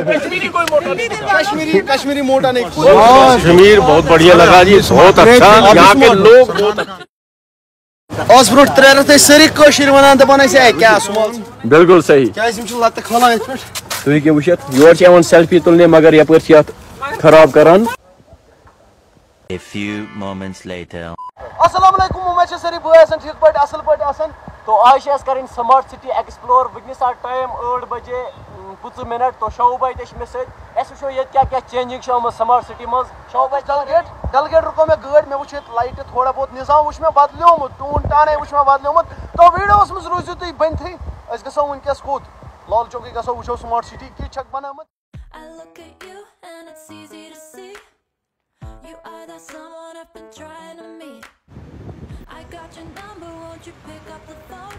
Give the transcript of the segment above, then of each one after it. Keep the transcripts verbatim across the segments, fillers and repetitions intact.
کشمیری، کشمیری موٹا نہیں، کوئی۔ کشمیر بہت بڑھیا لگا جی، بہت اچھا، یہاں کے لوگ بہت اچھے۔ آز برونٛٹھ ترٛےٚ رٮ۪تھ ٲسۍ سٲری کٲشِرۍ وَنان، دَپان ٲسۍ، "ہے، کیٛاہ سُہ وَل؟" بِلکُل صحیح۔ کیٛازِ یِم چھِ لَتہٕ کھولان یِتھ پٲٹھۍ؟ تُہۍ ہیٚکِو وٕچھِتھ، یورٕ چھِ یِوان سیلفی تُلنہِ، مگر یَپٲرۍ چھِ یَتھ خراب کَران۔ A few moments later. السلام علیکم، امید چھِ سٲری بٲے آسان ٹھیٖک پٲٹھۍ، اَصٕل پٲٹھۍ آسان۔ تو آز چھِ اَسہِ کَرٕنۍ سمارٹ سٹی ایکسپلور۔ وٕنکیٚنَس آ ٹایم ٲٹھ بجے، م، پٕنٛژٕہ منٹ۔ تو شاہوٗ بھائی تہِ چھِ مےٚ سۭتۍ۔ اَسہِ وٕچھو ییٚتہِ کیٛاہ کیٛاہ چینجنگ چھِ آمٕژ سمارٹ سٹی منٛز۔ شاہوٗ بھائی، ڈل گیٹ، ڈل گیٹ رُکو مےٚ گٲڑۍ، مےٚ وٕچھ ییٚتہِ لایٹہِ تھوڑا بہت نظام وٕچھ مےٚ بدلیومُت، ٹون ٹانے وٕچھ مےٚ بدلیومُت۔ تو ویٖڈیوَس منٛز روٗزِو تُہۍ بٔنتھٕے۔ أسۍ گژھو وٕنکیٚس کوٚت؟ لال چوکٕے گژھو، وٕچھو سمارٹ سٹی کِژھ چھَکھ بنٲومٕژ۔ I look at you and it's easy to see. You are that someone I've been trying to meet. I got your number, won't you pick up the phone?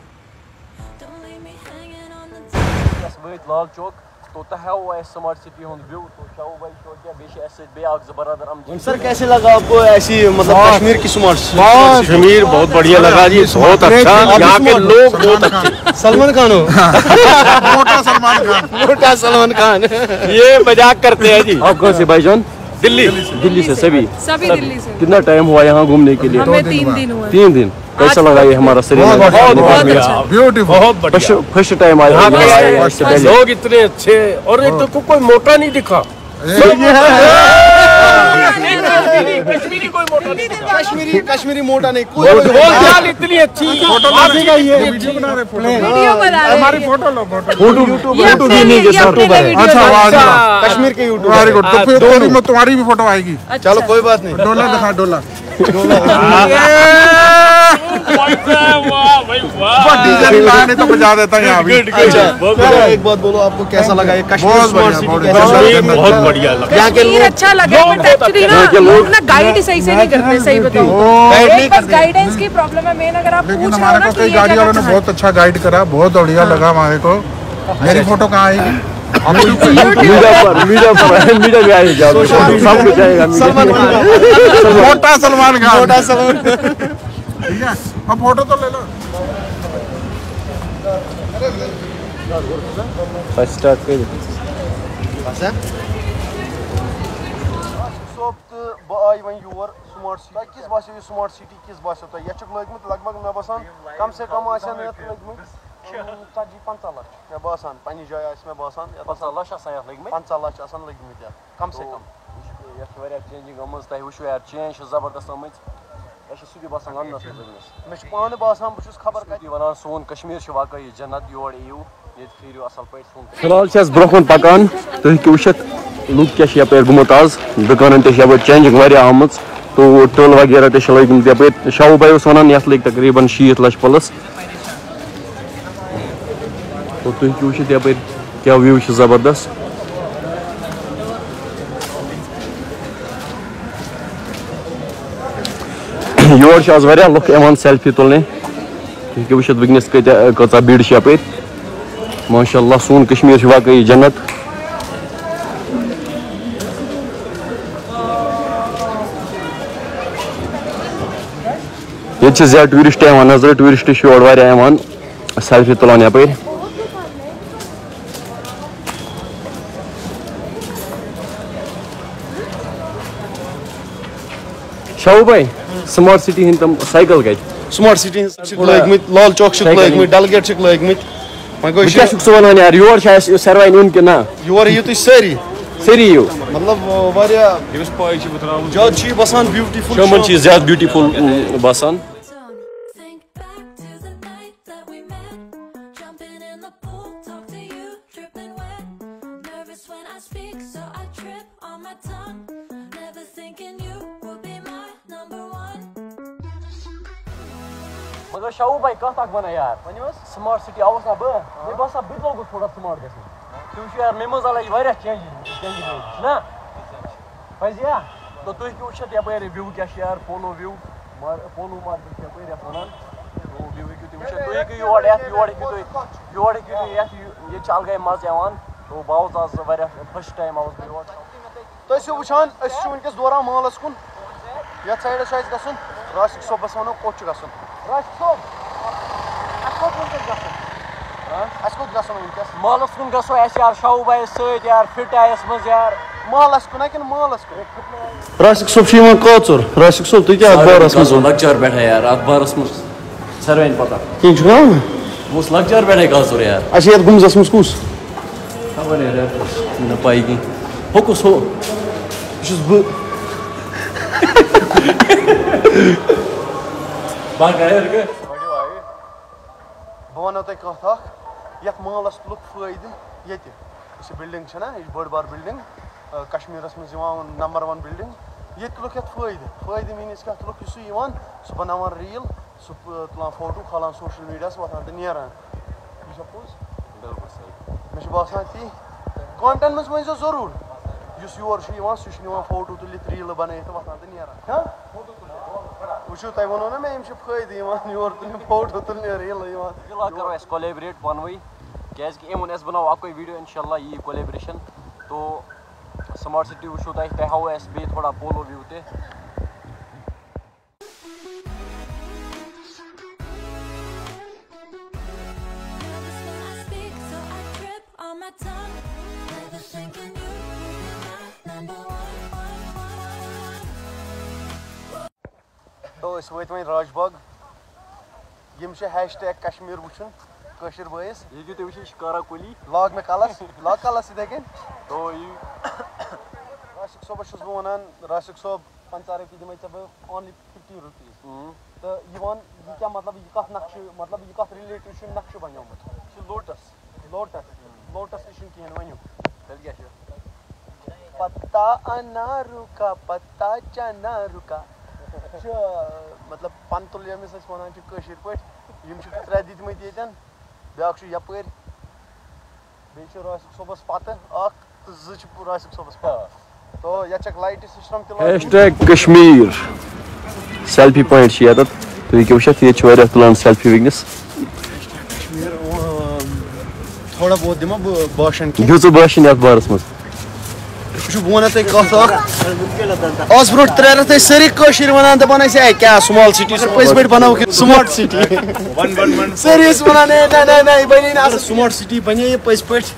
Don't leave me hanging on the telephone. یَس وٲتۍ لال چوک، تو تۄہہِ ہاوو اَسہِ smart city ہُنٛد وِو، تو شاہوٗ بھائی چھُ کیٛاہ، بیٚیہِ چھِ اَسہِ سۭتۍ بیٚیہِ اَکھ زٕ برادر یِم تہِ سر، کیسے لگا آپ کو ایسی، مطلب، کشمیر کی سمارٹ سٹی؟ کشمیر بہت بڑھیا لگا جی، بہت اچھا، یہاں کے لوگ بہت اچھے۔ سلمان خان ہو؟ موٹا سلمان خان۔ موٹا سلمان خان۔ یہ مذاق کرتے ہیں جی۔ آپ کہاں سے بھائی جان؟ دلی۔ دلی سے سبھی؟ سبھی دلی سے۔ کتنا ٹائم ہوا یہاں گھومنے کے لیے؟ ہمیں تین دن ہوا۔ تین دن۔ کیسا لگا یہ ہمارا سری نگر؟ بہت بڑھیا۔ بیوٹیفل۔ بہت بڑھیا۔ فرسٹ ٹائم آیا یہاں آیا ہے اس سے پہلے۔ لوگ اتنے اچھے اور ایک تو کوئی موٹا نہیں دکھا۔ کشمیری، کشمیری موٹا نہیں، کوئی بول چال اتنی اچھی۔ ویڈیو بنا رہے، فوٹو۔ ویڈیو بنا رہے۔ ہماری فوٹو لو، فوٹو۔ فوٹو، یہ فوٹو اپنے لیے، یہ اپنے لیے ویڈیو اچھا، بنا واہ رہے۔ جی۔ کشمیر کے یوٹیوبر۔ ویری گڈ۔ تو پھر تمہاری، تمہاری بھی فوٹو آئے گی۔ اچھا۔ چلو، کوئی بات نہیں۔ ڈولا دکھا، ڈولا۔ واہ بھائی واہ۔ ڈیزل لانے تو بجا دیتا ہے یہاں بھی۔ Good, good. اچھا، بہت بڑھیا۔ ایک بات بولو، آپ کو کیسا لگا یہ کشمیر بہت سمارٹ بڑھیا، سٹی بہت کیسا بڑھیا۔ لگا؟ بہت بڑھیا لگا۔ یہاں کے لوگ، یہاں کے لوگ نا، لوگ بہت اچھے۔ لوگ نا گائیڈ ہی صحیح سے نہیں کرتے، صحیح بتاؤں تو۔ گائیڈ نہیں ایک بس کرتے۔ گائیڈنس کی پرابلم ہے مین، اگر آپ لیکن پوچھ رہے ہو ہمارے نا کو کہ کئی یہ گاڑی کیا والوں نے کرنا ہے۔ بہت اچھا گائیڈ کرا، بہت بڑھیا ہاں۔ لگا ہمارے کو۔ میری فوٹو کہاں آئے گی؟ میڈیا پر، میڈیا پر، میڈیا میں آئے گا۔ سب کچھ آئے گا میڈیا میں۔ موٹا سلمان خان۔ موٹا سلمان۔ ٹھیک ہے، اب فوٹو تو لے لو۔ بس اسٹارٹ کٔرِو۔ صٲب تہٕ بہٕ آے وۄنۍ یور سمارٹ سٹی۔ تۄہہِ کِژھ باسیو یہِ سمارٹ سٹی، کِژھ باسیو تۄہہِ؟ یَتھ چھُکھ لٲگمٕتۍ لگ بگ، مےٚ باسان، کم سے کم آسن یَتھ لٲگمٕتۍ، اۭں، ژتجی پنٛژاہ لچھ۔ مےٚ باسان، پنٛنہِ جایہِ آسہِ مےٚ باسان، یَتھ آسن پنٛژاہ لچھ آسان یَتھ لٔگمٕتۍ؟ پنٛژاہ لچھ آسن لٔگمٕتۍ یَتھ، کم سے تو کم۔ وٕچھ، یَتھ چھِ واریاہ چینجِنٛگ گٔمٕژ، تۄہہِ وٕچھِو یار، چینج چھِ زبردست آمٕژ۔ اَسہِ چھِ سیوٚدُے باسان لندنَس منٛز وٕنکیٚس۔ مےٚ چھُ پانہٕ باسان، بہٕ چھُس خبر کَتہِ۔ سیوٚدُے وَنان، سون کشمیٖر چھِ واقعی جنت، یور یِیِو، ییٚتہِ پھیٖرِو اَصٕل پٲٹھۍ سون کشمیٖر۔ فی الحال چھِ أسۍ برٛونٛہہ کُن پَکان، تُہۍ ہیٚکِو وٕچھِتھ، لُکھ کیٛاہ چھِ یَپٲرۍ گوٚمُت آز، دُکانَن تہِ چھِ یَپٲرۍ چینجِنٛگ واریاہ آمٕژ، تو ٹٔل وغیرہ تہِ چھِ لٲگمٕتۍ یَپٲرۍ۔ شاہوٗ بھاے اوس وَنان، یَتھ لٔگۍ تقریٖباً شیٖتھ لَچھ پٕلَس۔ تو تُہۍ ہیٚکِو وٕچھِتھ یَپٲرۍ کیٛاہ وِو چھُ زبردست۔ یور چھِ آز واریاہ لُکھ یِوان سیلفی تُلنہِ۔ تُہۍ ہیٚکِو وٕچھِتھ وٕنکیٚنَس کۭتیٛاہ، کۭژاہ بھیٖڑ چھِ یَپٲرۍ۔ ماشاء اللہ، سون کشمیٖر چھُ واقعی جنت۔ ییٚتہِ چھِ زیادٕ ٹوٗرِسٹ یِوان نظرِ، ٹوٗرِسٹ چھِ یور واریاہ یِوان سیلفی تُلان یَپٲرۍ۔ شاہوٗ بھائی، سمارٹ سٹی ہٕنٛدۍ تِم سایکل کَتہِ؟ سمارٹ سٹی ہٕنٛدۍ چھِکھ لٲگمٕتۍ، لال چوک چھِکھ سایکل لٲگمٕتۍ، ڈل گیٹ چھِکھ لٲگمٕتۍ۔ وۄنۍ گوٚو وۄنۍ کیٛاہ چھُکھ ژٕ وَنان یار، یور چھِ اَسہِ ساروٕے نیُن کِنہٕ نہ؟ یور یِیِو تُہۍ سٲری۔ سٲری یِیِو۔ مطلب، واریاہ زیادٕ چھُ یہِ باسان بیوٹیفل۔ شامَن چھُ یہِ زیادٕ بیوٹیفل، اۭں، باسان۔ Think back to the night that we met. Jumping in the pool, talk to you, dripping wet. Nervous when I speak, so I trip on my tongue. Never thinking you would be my number one. مگر شاہوٗ بھائی، کَتھ اَکھ وَنہ یار۔ ؤنِو حظ۔ Smart city آوُس نا بہٕ، مےٚ باسان بہٕ تہِ لوگُس تھوڑا سمارٹ گژھُن۔ تُہۍ وٕچھِو یار، مےٚ منٛز آو یہِ واریاہ چینج، چینج چھُنہ؟ پَزِ یا؟ تو تُہۍ ہیٚکِو وٕچھِتھ یَپٲرۍ وِو کیٛاہ چھُ یار، پولو وِو، مار-، پولو مارکیٹ چھُ یَپٲرۍ یَتھ وَنان۔ تو وِو ہیٚکِو تُہۍ وٕچھِتھ، تُہۍ ہیٚکِو یور یِتھ، یور ہیٚکِو تُہۍ، یور ہیٚکِو تُہۍ یِتھ، یہِ، ییٚتہِ چھِ الگٕے مَزٕ یِوان۔ تو بہٕ آوُس آز واریاہ فرسٹ ٹایم آوُس بہٕ یور۔ تُہۍ ٲسِو وٕچھان، أسۍ چھِ وٕنکیٚس دوران مالَس کُن۔ یَتھ سایڈَس چھُ اَسہِ گژھُن۔ راشِق صٲبَس وَنو کوٚت چھُ گژھُن۔ راشِق صٲب، اَسہِ کوٚت وٕنکیٚس گژھُن؟ اَسہِ کوٚت گژھُن وٕنکیٚس؟ مالَس کُن گژھو اَسہِ یار، شاہوٗ بایَس سۭتۍ یار، فِٹ آیَس منٛز یار۔ مالَس کُن ہا کِنہٕ مالَس کُن؟ راسِق صٲب چھُ یِوان کٲژُر۔ راسِق صٲب، تُہۍ کیٛاہ اَتھ بارَس منٛز وَنان؟ لۄکچار پٮ۪ٹھَے یار، اَتھ بارَس منٛز ساروِیَن پَتہ۔ کِہیٖنۍ چھُنہ؟ بہٕ اوسُس لۄکچار پٮ۪ٹھَے کٲژُر یار۔ اَچھا، یَتھ گُمزَس منٛز کُس؟ خبر یار، یار، مےٚ نہ پَیی کینٛہہ۔ ہُہ کُس ہُہ؟ یہِ چھُس بہٕ۔ باقٕے یار، بہٕ وَنو تۄہہِ کَتھ اَکھ، یَتھ مالَس تُلُکھ فٲیدٕ ییٚتہِ۔ یُس یہِ building چھَنہ، یہِ چھِ بٔڑ بار building، آ، کشمیٖرَس منٛز یِوان number one building۔ ییٚتہِ تُلُکھ یَتھ فٲیدٕ۔ فٲیدٕ means کیٛاہ؟ تُلُکھ یُس سُہ یِوان، سُہ بَناوان reel، سُہ، آ، تُلان فوٹو، کھالان social mediaہَس، وۄتھان تہٕ نیران۔ یہِ چھا پوٚز؟ بِلکُل صحیح۔ مےٚ چھُ باسان تی۔ commentن منٛز ؤنۍزیو ضروٗر، یُس یور چھُ یِوان، سُہ چھُ نِوان فوٹو تُلِتھ، ریٖلہٕ بَنٲیِتھ تہٕ وۄتھان تہٕ نیران۔ ہا؟ وٕچھِو، تۄہہِ ووٚنوُ نا مےٚ، یِم چھِ فٲیدٕ یِوان، یور تُلِو فوٹو تُلنہِ، ریٖلہٕ یِوان۔ فِلحال کَرو أسۍ collaborate پانہٕ ؤنۍ، کیٛازِکہِ أمۍ ووٚن اَسہِ بَناوو اَکُے video، اِنشاء اللہ یی collaboration۔ تو smart city وٕچھِو تۄہہِ، تۄہہِ ہاوو اَسہِ بیٚیہِ تھوڑا polo view تہِ۔ تو أسۍ وٲتۍ وۄنۍ راج باغ۔ یِم چھِ hashtag کشمیر وٕچھُن کٲشِر بٲیِس۔ ییٚتہِ تُہۍ وٕچھِو شِکارا کُلی۔ لاگ مےٚ کَلَس، لاگ کَلَس یِتھَے کٔنۍ۔ تو یہِ راسِق صٲبَس چھُس بہٕ وَنان، راسِق صٲب، پنٛژاہ رۄپیہِ دِمَے ژےٚ بہٕ only fifty rupees۔ اۭں۔ تہٕ یہِ وَن، یہِ کیٛاہ مطلب، یہِ کَتھ نقشہٕ، مطلب یہِ کَتھ relative چھُ نقشہٕ بَنیومُت؟ یہِ چھُ لوٹَس۔ لوٹَس، لوٹَس تہِ چھُنہٕ کِہیٖنۍ، ؤنِو۔ تیٚلہِ کیٛاہ چھُ؟ پتا انارو کا، پتا چنارو کا۔ یہِ چھُ، مطلب، پَنہٕ تُل ییٚمِس أسۍ وَنان چھِ کٲشِر پٲٹھۍ۔ یِم چھِ ترٛےٚ دِتمٕتۍ ییٚتٮ۪ن، بیٛاکھ چھُ یَپٲرۍ۔ بیٚیہِ چھُ راسِق صٲبَس پَتہٕ اَکھ تہٕ زٕ چھِ راسِق صٲبَس پَتہٕ۔ تو یَتھ چھَکھ light system تہِ لاگُن۔ Hashtag کشمیر selfie point چھِ ییٚتٮ۪تھ۔ تُہۍ ہیٚکِو وٕچھِتھ، ییٚتہِ چھِ واریاہ تُلان selfie وٕنکیٚنَس۔ تھوڑا بہت دِمو بہٕ باشن کینٛہہ۔ دِیِو ژٕ باشن یتھ بارس منٛز۔ وٕچھِو، بہٕ ونہٕ تۄہہِ کتھ اکھ۔ از برونٛٹھ ترٛےٚ رٮ۪تھ ٲسۍ سٲری کٲشِرۍ ونان، دپان ٲسۍ، "ہے، کیٛاہ small city، پٔزۍ پٲٹھۍ بناوو کِنہٕ smart city؟" سٲری ٲسۍ ونان، "ہے، نہ، نہ، نہ، یہِ بنے نہٕ اصل smart city، بنے یہِ پٔزۍ پٲٹھۍ۔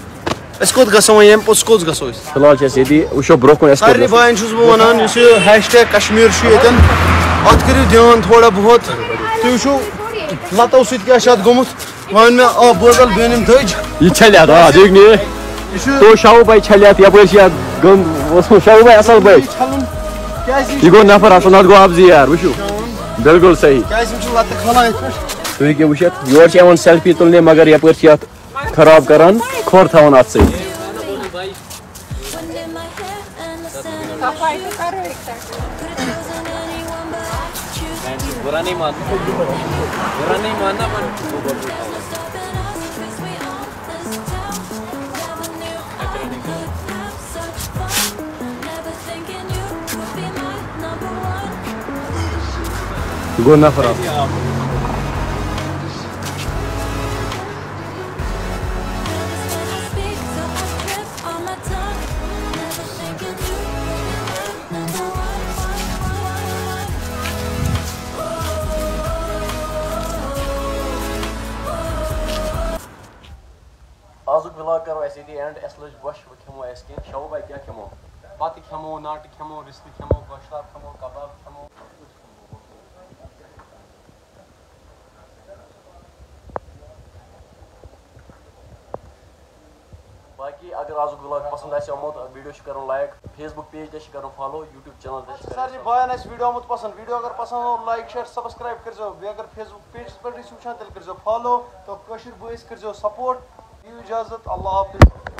أسۍ کوٚت گژھو وۄنۍ؟ ییٚمہِ پوٚتُس کوٚت گژھو أسۍ؟" فی الحال چھِ أسۍ ییٚتی، وٕچھو برونٛہہ کُن اَسہِ کوٚت سارنٕے گژھو۔ بایَن چھُس بہٕ ونان، یُس یہِ hashtag کشمیر چھُ ییٚتٮ۪ن، اتھ کٔرِو دھیان تھوڑا بہت۔ تُہۍ وٕچھِو لتو سۭتۍ کیٛاہ چھُ اتھ گوٚمُت۔ وۄنۍ مےٚ، آ، بوزل بیٚنِم دٔج۔ یہِ چھلہِ اتھ، آ، دیکھ نہٕ۔ یہِ چھُ تو شاہو بھائی چھلہِ اتھ، یپٲرۍ چھِ اتھ گنٛد، شاہو بھائی اصل پٲٹھۍ۔ چھلُن۔ کیٛازِ یہِ چھُ یہِ گوٚو نفر اصل، نتہٕ گوٚو اپزی یار، وٕچھِو۔ بِلکُل صحیح۔ کیٛازِ یِم چھِ لتہٕ کھلان یِتھ پٲٹھۍ؟ تُہۍ ہیٚکِو وٕچھِتھ، یورٕ چھِ یِوان selfie تُلنہِ، مگر یپٲرۍ چھِ اتھ خراب کران، کھۄر تھاوان اتھ سۭتۍ۔ صفائی تو کرو ایک سیکنڈ۔ برا نہیں ماننا، برا نہیں ماننا، پر گوٚو نفر اکھ۔ آزُک vlog کرو أسۍ ییٚتی end۔ اَسہِ لٔج بۄچھ، وۄنۍ کھٮ۪مو أسۍ کینٛہہ۔ شاہو بھائی، کیٛاہ کھٮ۪مو؟ بَتہٕ کھٮ۪مو، ناٹہٕ کھٮ۪مو، رِستہٕ کھٮ۪مو، گۄشتاب کھٮ۪مو، کباب کھٮ۪مو۔ باقی اگر آزُک vlog پسند آسہِ آمُت، video چھُ کرُن like، Facebook page تہِ چھُ کرُن follow، YouTube channel تہِ چھُ کرُن سارنٕے subscribe۔ بایَن آسہِ video آمُت پسند، video اگر پسند آو، like، share، subscribe کٔرۍزیو۔ بیٚیہِ اگر Facebook pageس پٮ۪ٹھ ٲسِو وٕچھان، تیٚلہِ کٔرۍزیو follow۔ تو کٲشِر بٲیِس کٔرۍزیو support۔ دِیِو اجازت، اللہ حافظ۔